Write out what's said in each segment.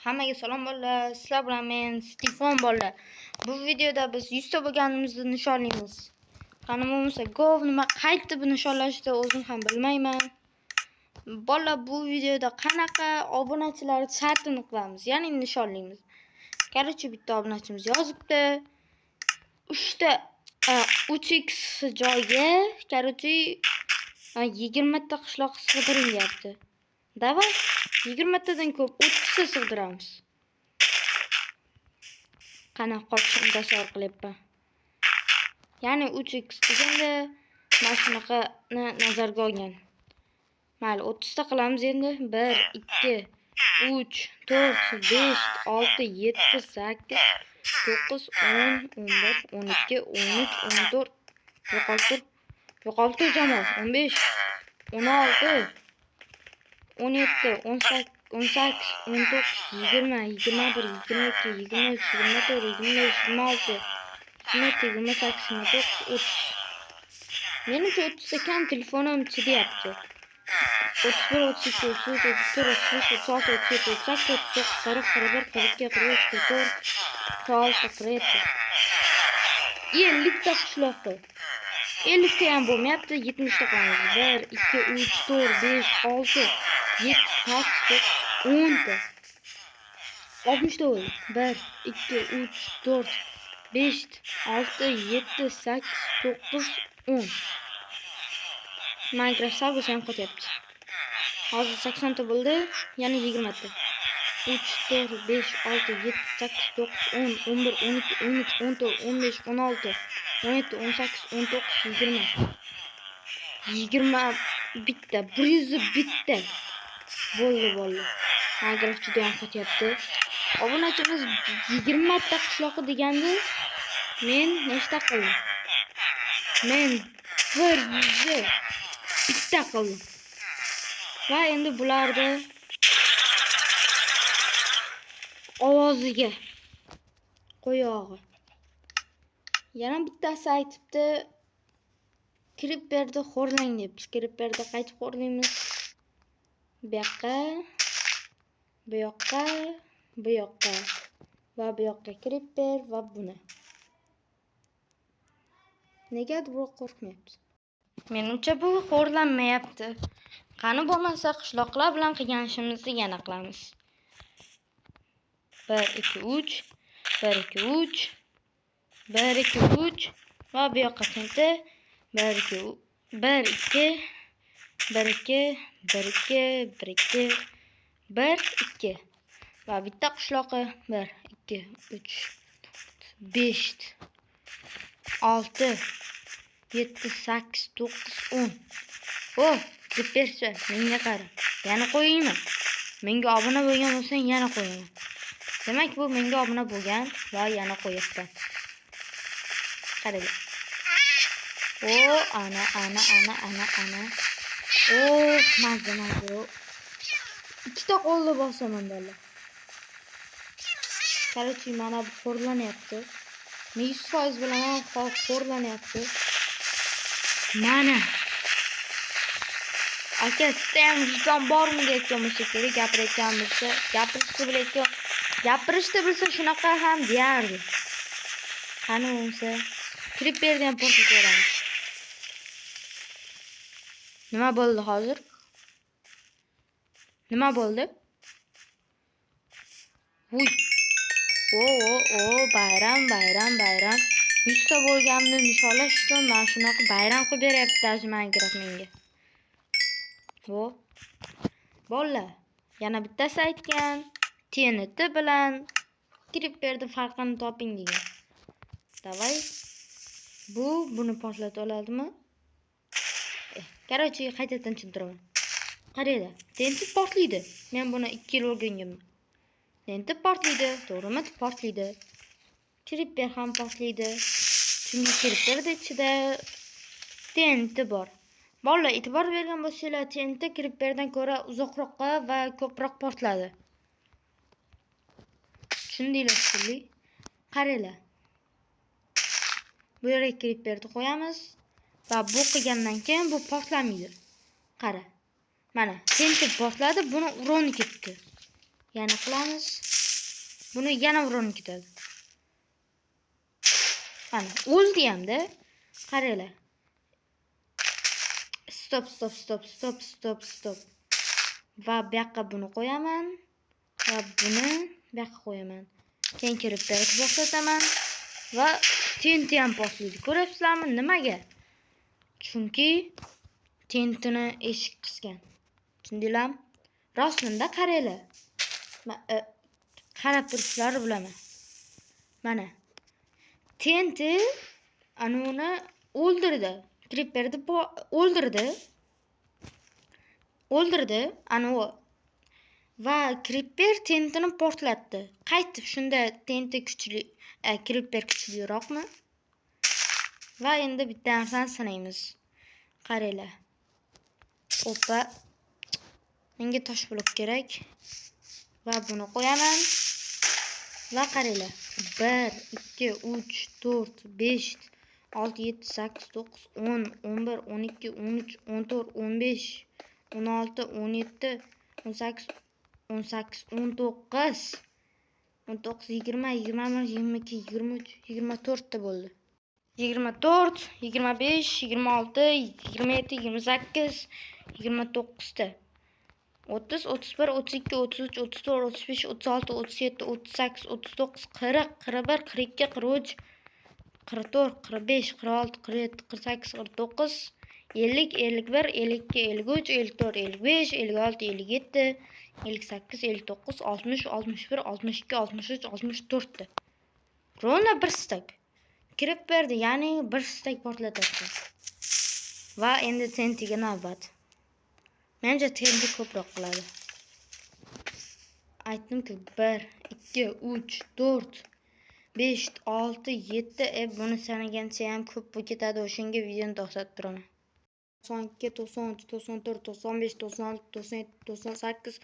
Hammaga salom bolalar, sizlar bilan men Stefan bolalar. Bu videoda biz 100 ta bo'lganimizni nishonlaymiz. Qani bo'lmasa gov nima qaytib nishonlashni o'zim ham bilmayman. Bolalar, bu videoda qanaqa obunachilar shartini qilamiz, ya'ni nishonlaymiz. Короче, bitta obunachimiz yozibdi. 3 ta 3x joyga, короче, 20 ta qishloq sig'diring deyapti. Давай, 20 tadan ko'p, 30 ta sig'diramiz. Qanaqa qotishini tasavvur qilyapman. Ya'ni 3x deganda mana shunaqani nazarga olgan. Mayli, 30 ta qilamiz endi. 1, 2, 3, 4, 5, 6, 7, 8, 9, 10, 11, 12, 13, 14. Yo'qolib tur. Yo'qolib tur, jamoa. 15, 16, 17, 18, 18, 19, 20, 21, 22, 23, 24, 25, 26, 27, 28, 29, 30. Menimcha 30 ta kam, telefonim chidayapti. 31, 32, 33, 34, 35, 36, 37, 38, 39, 40, 41, 42, 43, 44, 46, 47. 50 ta qishloqi. 50 ta ham bo'lmayapti, 70 ta qilamiz. 1, 2, 3, 4, 5, 6, 7, 8, 9, 10 ta. 60 ta bo'ldi. 1, 2, 3, 4, 5, 6, 7, 8, 9, 10. Minecraft sal bo'lsa ham qotyapti. Hozir 80 ta bo'ldi, yana 20 ta. 3, 4, 5, 6, 7, 8, 9, 10, 11, 12, 13, 14, 15, 16, 17, 18, 19, 20. 20 bitta, 101 ta. Bo'ldi, bo'ldi. Minecraft juda ham qotyapti. Obunachimiz 20 ta qishloqi degandi. Men nechta qildim? Men 101 ta qildim. Va endi bularni ovoziga qo'yog'i. Yana bittasi aytibdi, Creeperni xo'rlang deb. Creeperni qaytib xo'rlaymiz. Bu yoqqa, bu yoqqa, bu yoqqa va bu yoqqa Creeper va buni. Negadir bu qo'rqmayapti. Menimcha bu xo'rlanmayapti. Qani bo'lmasa qishloqlar bilan qilgan ishimizni yana qilamiz. 1, 2, 3, 1, 2, 3, 1, 2, 3 va bu yoqqa TNT. 1, 2, 1, 2, 1, 2, 1, 2, 1, 2, 1, 2 va bitta qishloqi. 1, 2, 3, 5, 6, 7, 8, 9, 10. O, Creepercha, menga qara. Yana qo'yaymi? Menga obuna bo'lgan bo'lsang, yana qo'yaman. Demak, bu menga obuna bo'lgan va yana qo'yapman. Qaranglar. O, ana, ana, ana, ana, ana. O, mazza, mazza. Ikkita qo'lni bosaman, bolalar. Короче, mana bu xo'rlanyapti. Men 100% bilaman, xo'rlanyapti. Mana. Aka, sizda ham vijdon bormi deyotgan bo'lsa kerak, gapirayotgan bo'lsa, gapirishni bilayotgan, gapirishni bilsa shunaqa ham deyardi. Qani bo'lmasa, Creeperni ham portlatib. Nima bo'ldi hozir? Nima bo'ldi? Vuy. O, o, o, bayram, bayram, bayram. 100 ta bo'lganimni nishonlash uchun mana shunaqa bayram qilib beryapti даже Minecraft menga. Vo. Bolalar, yana bittasi aytgan, TNT bilan Creeperni farqini toping degan. Давай. Bu buni portlata oladimi? Короче, qaytadan tushuntiraman. Qaranglar, TNT portlaydi. Men buni 2 yil o'rganganman. TNT portlaydi, to'g'rimi? Portlaydi. Creeper ham portlaydi. Chunki Creeperni ichida TNT bor. Bolalar, e'tibor bergan bo'lsanglar, TNT Creeperdan ko'ra uzoqroqqa va ko'proq portladi. Tushundinglar shekilli? Qaranglar. Bu yerga Creeperni qo'yamiz va bu qilgandan keyin bu portlamaydi. Qara. Mana, TNT portladi, buni урон i ketdi. Yana qilamiz. Buni yana урон ketadi. Mana, o'ldi hamda. Qaranglar. Стоп, стоп, стоп, стоп, стоп, стоп. Va bu yoqqa buni qo'yaman. Va buni bu yoqqa qo'yaman. Keyin kirib portlataman. Va TNT ham portlaydi. Ko'ryapsizlarmi? Nimaga? Chunki TNTni eshik qisgan. Tushundinglarmi? Rostdan qaranglar. Qarab turibsizlar, bilaman. Mana. TNT anuni o'ldirdi. Creeperni o'ldirdi. O'ldirdi anavi va Creeper TNTni portlatdi. Qaytib shunda TNT kuchli, Creeper kuchliroqmi? Va endi bitta narsani sinaymiz. Qaranglar. Oppa. Menga tosh blok kerak. Va buni qo'yaman. Va qaranglar. 1, 2, 3, 4, 5, 6, 7, 8, 9, 10, 11, 12, 13, 14, 15, 16, 17, 18, 18, 19, 19, 20, 21, 22, 23, 24 ta bo'ldi. 24, 25, 26, 27, 28, 29 ta. 30, 31, 32, 33, 34, 35, 36, 37, 38, 39, 40, 41, 42, 43, 44, 45, 46, 47, 48, 49, 50, 51, 52, 53, 54, 55, 56, 57, 58, 59, 60, 61, 62, 63, 64 ta. Ровно bir стак. Kirib berdi, ya'ni bir стак portlatadi. Va endi TNTga navbat. Menimcha, TNT ko'proq qiladi. Aytdim-ku, 1, 2, 3, 4, 5, 6, 7, buni sanagancha ham ko'p bo'lib ketadi. O'shanga videoni to'xtatib turaman. 92, 93, 94, 95, 96, 97, 98,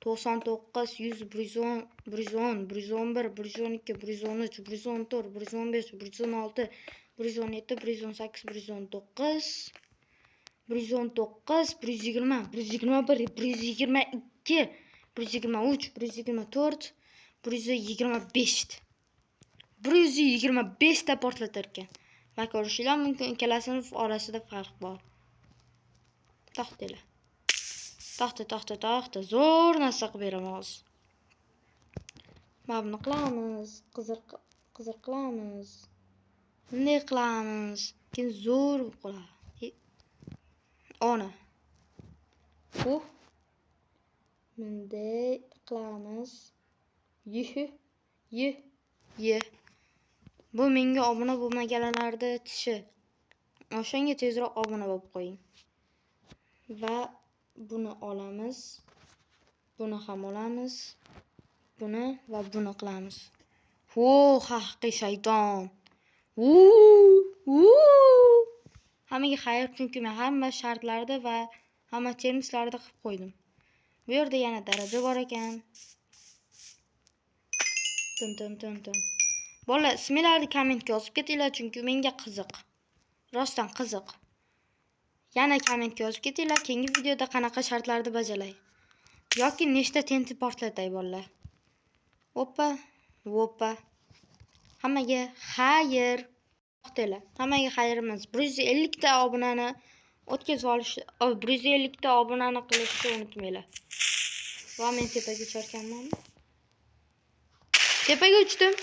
99, 100, 110, 110, 111, 112, 113, 114, 115, 116, 117, 118, 119, 119, 120, 121, 122, 123, 124, 125. 125 ta portlatar ekan. Va ko'rishinglar mumkin, ikkalasini orasida farq bor. To'xtanglar. To'xta, to'xta, to'xta. Zo'r narsa qilib beraman hozir. Mana buni qilamiz. Qizil, qizil qilamiz. Bunday qilamiz. Keyin zo'r bo'lib qoladi. Ona. Uh. Bunday qilamiz. Yih, yih, yih. Bu menga obuna bo'lmaganlarni tishi. O'shanga tezroq obuna bo'lib qo'ying. Va buni olamiz. Buni ham olamiz. Buni va buni qilamiz. Ho, haqiqiy shayton. U. Hammaga xayr, chunki men hamma shartlarni va hamma challengelarni qilib qo'ydim. Bu yerda yana daraja bor ekan. Tum tum tum tum. Bolalar, isminglarni kommentga yozib ketinglar, chunki menga qiziq. Rostdan qiziq. Yana kommentga yozib ketinglar, keyingi videoda qanaqa shartlarni bajaray. Yoki nechta TNT portlatay, bolalar. Oppa, oppa. Hammaga xayr. To'xtanglar. Hammaga xayrimiz. 150 ta obunani o'tkazib olish, 150 ta obunani qilishni unutmanglar. Va men tepaga ucharkanmanmi? Tepaga uchdim.